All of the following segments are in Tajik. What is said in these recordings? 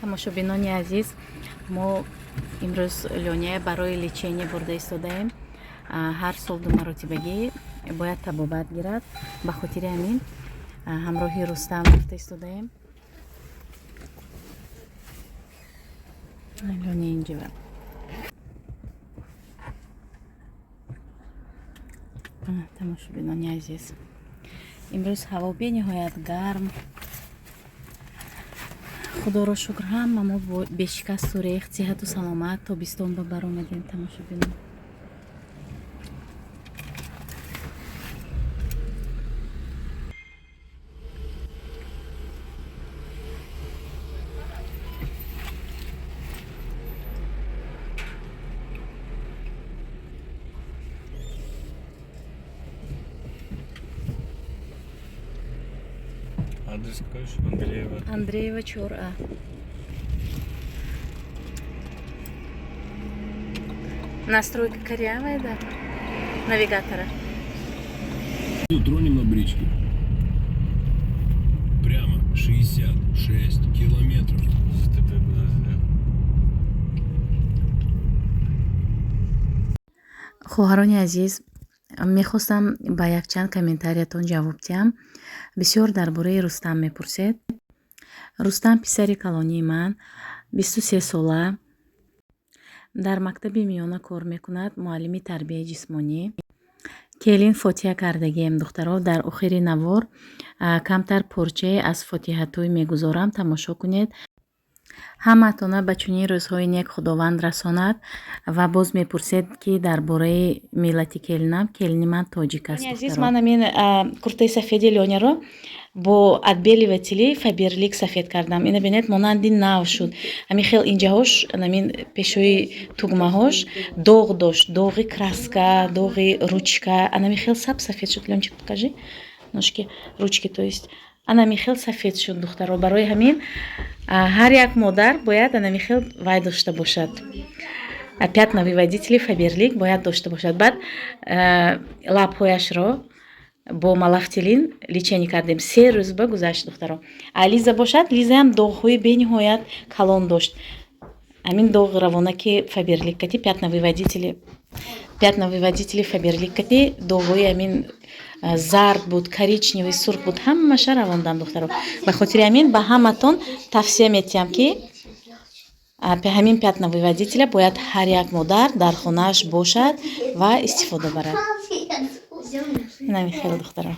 Тамошобинони азиз, мо имрӯз Лёняя барои лечение бурда истодаем. Ҳар сол ду маротибагӣ бояд табобат гирад. Ба хотири ҳамин ҳамроҳи Рустам рафта истодаем. Лёня инҷа. Тамошобинони азиз, имрӯз ҳаво бениҳоят гарм. Худоро шукр, ҳама мо бешикасту рехт, сиҳату саломат тобистон ба баромадем, тамошобинон. Адрес какой еще? Андреева. Андреева 4А. Настройка корявая, да? Навигатора. Ну, тронем на бричке. Прямо 66 километров. ЗТП куда зря. Хоҳарони азиз, мехостам ба якчанд комментариятон ҷавоб диҳам. Бисёр дар бораи Рустам мепурсед. Рустам писари калонии ман, 23 сола, дар мактаби миёна кор мекунад, муаллими тарбияи ҷисмонӣ. Келин фотиҳа кардагием, духтаро. Дар охири навор камтар порчае аз фотиҳатӯй мегузорам, тамошо кунед. Ҳамаатона ба чунин рӯзҳои нек Худованд расонад. Ва боз мепурсед, ки дар бораи миллати келинам. Келини ман тоҷик аст. Азиз, ман ҳамин куртаи сафеди Лёняро бо отбеливатели Фаберлик сафед кардам. Ина бинед, монанди нав шуд. Ҳамин хел инҷаҳош, ҳамин пешои тугмаҳош доғ дошт, доғи краска, доғи ручка. Анами хел сап сафед шуд. Лёнчик, покажи ножки, ручки, то есть. Анами хел сафед шуд, духтаро. Барои ҳамин ҳар як модар бояд анами хел вай дошта бошад, пятновыводители Фаберлик бояд дошта бошад. Баъд лабҳояшро бо малавфтилин лечение кардем, 3 рӯз ба гузашт, духтаро. А Лиза бошад, Лизаам доғҳои бениҳоят калон дошт. Ҳамин доғ равона ки Фаберлик кати пятновыводители Фаберлик кати доғҳои ҳамин зард буд, коричневый, сурх буд, ҳамаша равондам, духтаро. Ба хотири ҳамин ба ҳаматон тавсия метиҳам, ки ҳамин пятновыводителя бояд ҳар як модар дар хонааш бошад ва истифода барад. Инами хеле, духтаро.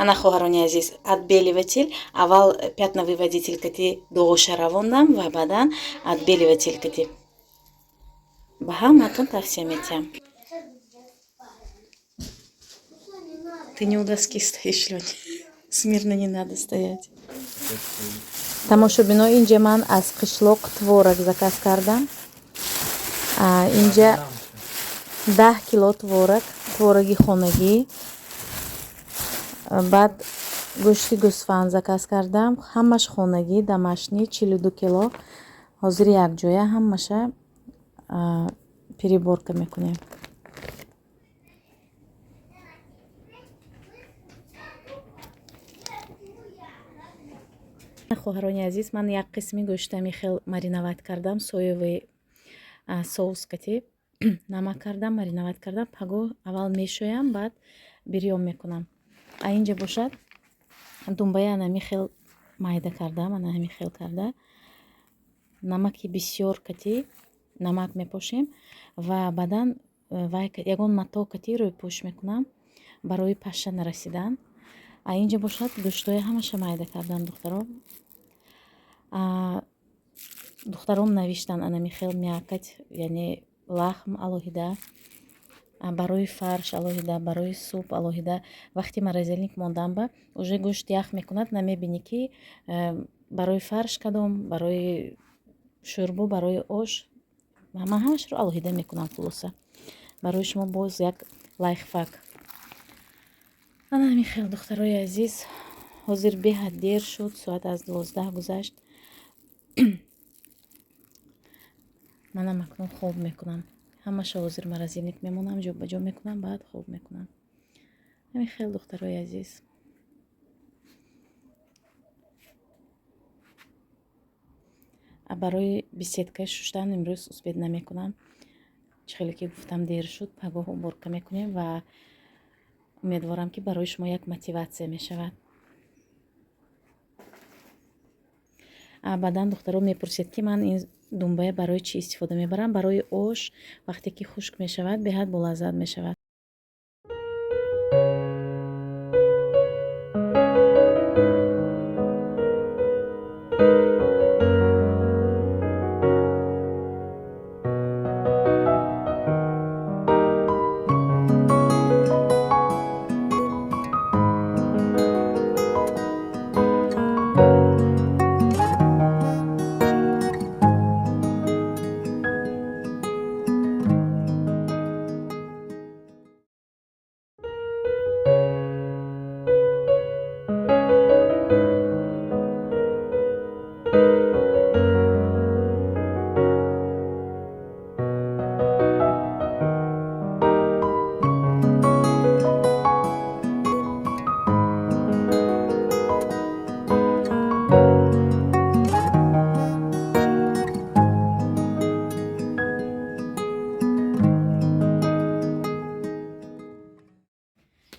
Ана, хоҳарони азиз, отбеливатель аввал пятновыводитель кати доғоша равондам ва баъдан отбеливатель кати. Ба ҳаматон тавсия метиҳам. Ты не у доски стоишь, Лёня. Смирно не надо стоять. Тамошобино, инҷа ман аз қишлоқ творог заказ кардам. Инҷа 10 кило творог, твороги хонагӣ. Баъд гӯшти гӯсфанд заказ кардам, ҳамаш хонагӣ, домашний, 42 кило. Ҳозир якҷоя ҳамаша переборка мекунем. Хоҳарони азиз, ман як қисми гӯштами хел мариновать кардам, соевый соус кати намак кардам, мариновать кардам. Пагоҳ аввал мешӯям, баъд бирён мекунам. А инҷа бошад, думбаи анами хел майда кардам, ана ҳами хел карда, намаки бисёр кати намак мепошем ва баъдан вай ягон мато кати рӯйпӯш мекунам барои паша нарасидан. А инҷа бошад, гӯштҳои ҳамаша майда кардам, духтаро. Духтаром навиштан, анами хел мякоть, яъне лахм алоҳида, барои фарш алоҳида, барои суп алоҳида. Вақти морозильник мондан ба уже гӯшт ях мекунад, намебинӣ, ки барои фарш кадом, барои шӯрбо, барои ош. Ман ҳамашро алоҳида мекунам. Хулоса, барои шумо боз як лайфхак. Ана ҳамин хел, духтарои азиз. Ҳозир беҳад дер шуд, соат аз 12 гузашт. Манам акнун хоб мекунам. Ҳамаша ҳозир морозильник мемонам, ҷо ба ҷо мекунам, баъд хоб мекунам. Ҳамин хел, духтарои азиз. Барои беседка шуштан имрӯз успеть намекунам. Чӣ хеле ки гуфтам, дер шуд. Пагоҳ уборка мекунем ва умедворам, ки барои шумо як мотиватсия мешавад. Баъдан, духтаро, мепурсед, ки ман ин думбая барои чӣ истифода мебарам. Барои ош, вақте ки хушк мешавад, беҳад болаззат мешавад.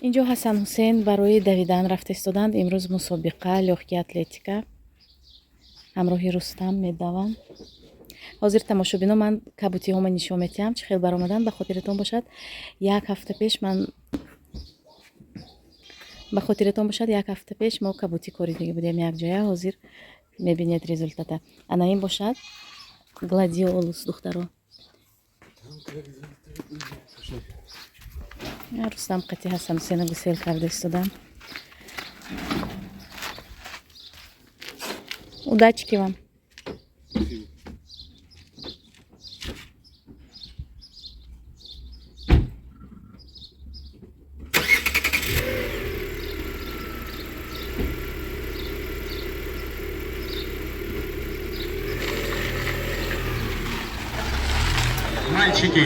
Инҷо Ҳасан Ҳусейн барои давидан рафта истоданд. Имрӯз мусобиқа лёгкий атлетика, ҳамроҳи Рустам медаванд. Ҳозир, тамошобино, ман кабутиҳома нишон метиҳам, чӣ хел баромаданд. Ба хотиратон бошад, як ҳафта пеш ман, ба хотиратон бошад, як ҳафта пеш мо кабутӣ коридагӣ будем якҷоя. Ҳозир мебинед результата. Ана ин бошад гладиолус, духтаро. Рустам қати Ҳасан Ҳусейна гусел карда истодам. Удачки вам. Спасибо. Мальчики.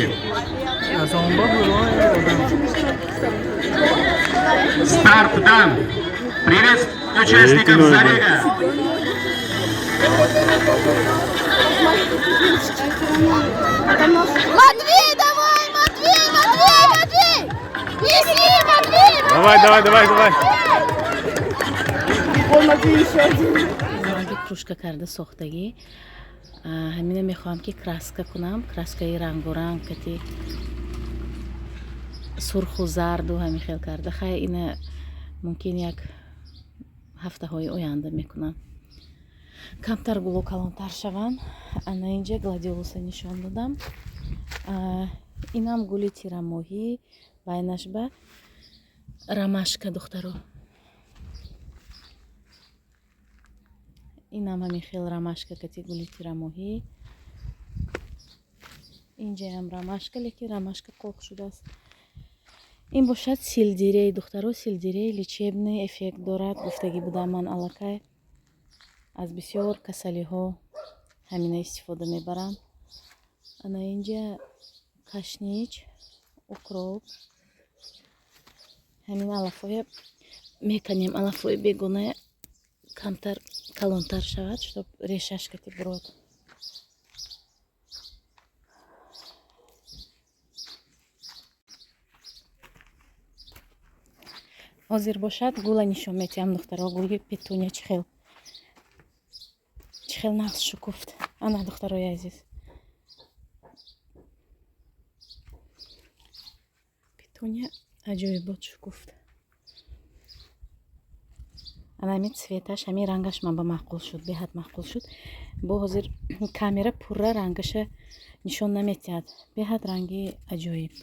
Старт дан. Приветствую участников забега. Матвей, давай, Матвей, Матвей, Матвей! Неси, Матвей! Давай, давай, давай, давай. Ранги кружка карда сохтагӣ. Ҳамина мехоҳам, ки краска кунам, краскаи рангоранг кати, сурху зарду ҳамин хел карда. Хай, ина мумкин як ҳафтаҳои оянда мекунам, камтар гуло калонтар шаванд. Ана инҷа гладиолуса нишон додам. Инам гули тирамоҳӣ, байнаш ба ромашка, духтаро. Инам ҳамин хел ромашка кати гули тирамоҳӣ. Инҷаям ромашка, лекин ромашка қоқ шудааст. Ин бошад сельдерей, духтаро. Сельдерей лечебный эффект дорад, гуфтагӣ будам ман аллакай. Аз бисёр касалиҳо ҳамина истифода мебарам. Ана инҷа кашнич, укроп. Ҳамин алафҳоя меканем, алафҳои бегоная, камтар калонтар шавад, чтоб решаш кати бурод. Ҳозир бошад гула нишон метиҳам, духтаро. Гули петуния чӣ хел нағз шукуфт. Ана, духтарои азиз, петуния аҷоибот шукуфт. Ана ҳамин цветаш, ҳамин рангаш ман ба маъқул шуд, беҳад маъқул шуд. Бо ҳозир камера пурра рангаша нишон наметиҳад. Беҳад ранги аҷоиб,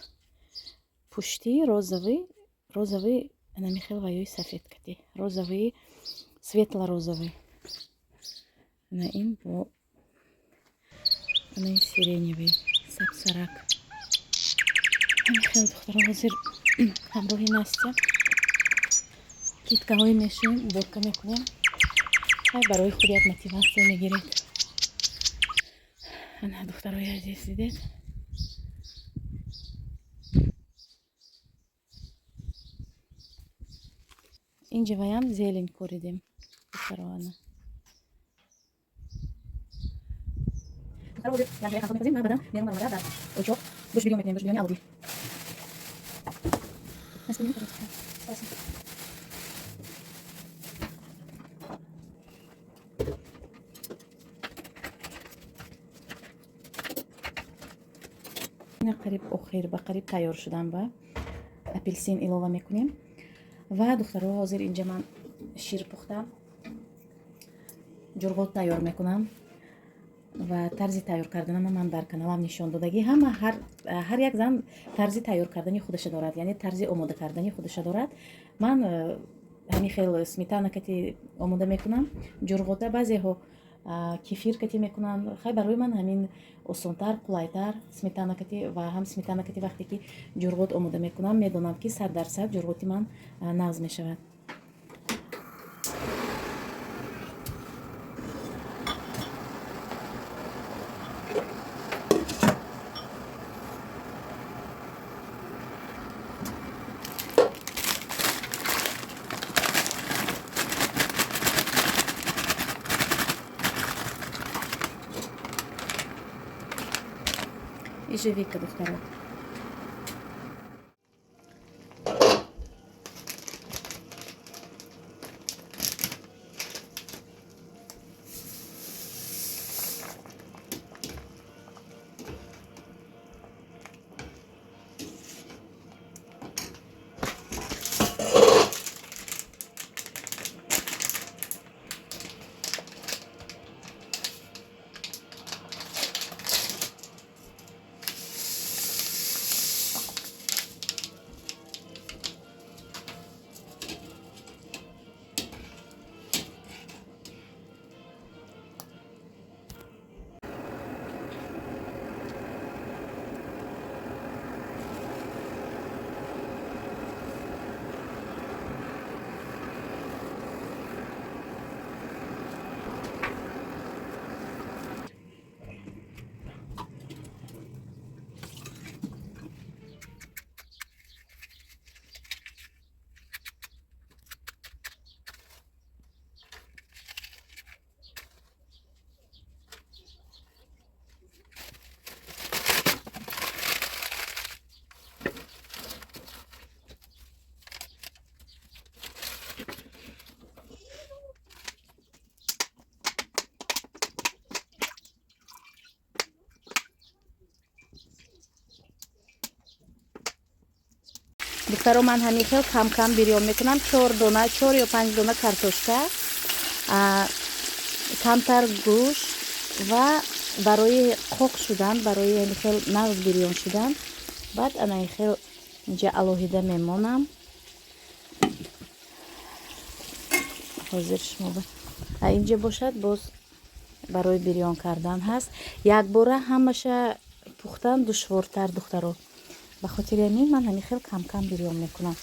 пушти розовый, розовый, ана михел ваёи сафед кати, розовый, светло розовый. Ана ин бо ана ин сиреневый, сабсарак. Ҳамин хел, духтаро. Ҳозир ҳамроҳи Настя киткаҳое мешӯем, уборка мекунем. Ай, барои худ як мотиватсия мегиред. Ана, духтарои азиз, дидед? Инҷа ваям зелень коридем, духтаро, ана. Духтаро, ҳозир як ҷоя мепазем ва баъдан берун баромада дар очоқ гӯшт бирён мекунем, гӯшт бирёни алоди. Насб пожалуйста. Ина қариб охир, ба қариб тайёр шудан, ба апелсин илова мекунем. Ва духтаро, ҳозир инҷа ман шир пухтам, ҷурғот тайёр мекунам ва тарзи тайёр карданама ман дар каналам нишон додагӣ. Ҳама ҳар як зан тарзи тайёр кардани худаша дорад, яъне тарзи омода кардани худаша дорад. Ман ҳамин хел сметана кати омода мекунам ҷурғота, баъзеҳо кефир кати мекунанд. Хай, барои ман ҳамин осонтар, қулайтар сметана кати. Ва ҳам сметана кати вақте ки ҷурғот омода мекунам, медонам, ки 100% ҷурғоти ман нағз мешавад. Ежевика, духтаро. Духтаро, ман ҳамин хел кам-кам бирён мекунам. Чор дона, чор ё панҷ дона картошка, камтар гӯшт ва барои қоқ шудан, барои ҳамин хел нағз бирён шудан, баъд ана ин хел инҷа алоҳида мемонам. Ҳозир шумо инҷа бошад, боз барои бирён кардан ҳаст. Якбора ҳамаша пухтан душвортар, духтаро. Ба хотири ҳамин ман ҳамин хел кам-кам бирён мекунам.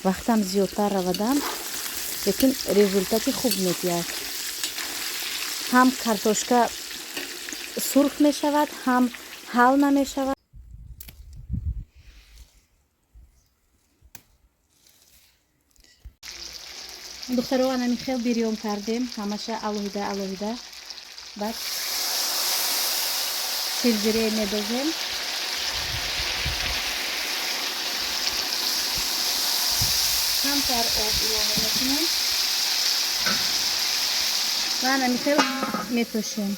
Вақтам зиёдтар равадам, лекин результати хуб медиҳад. Ҳам картошка сурх мешавад, ҳам ҳал намешавад. Духтаро, анами хел бирён кардем ҳамаша алоҳида алоҳида. Баъд сельдерей медозем. Камтар об илова мекунем ва анами хел метошем.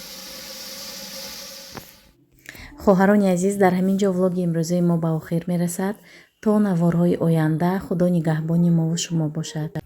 Хоҳарони азиз, дар ҳамин ҷо влоги имрӯзаи мо ба охир мерасад. То наворҳои оянда Худо нигаҳбони мову шумо бошад.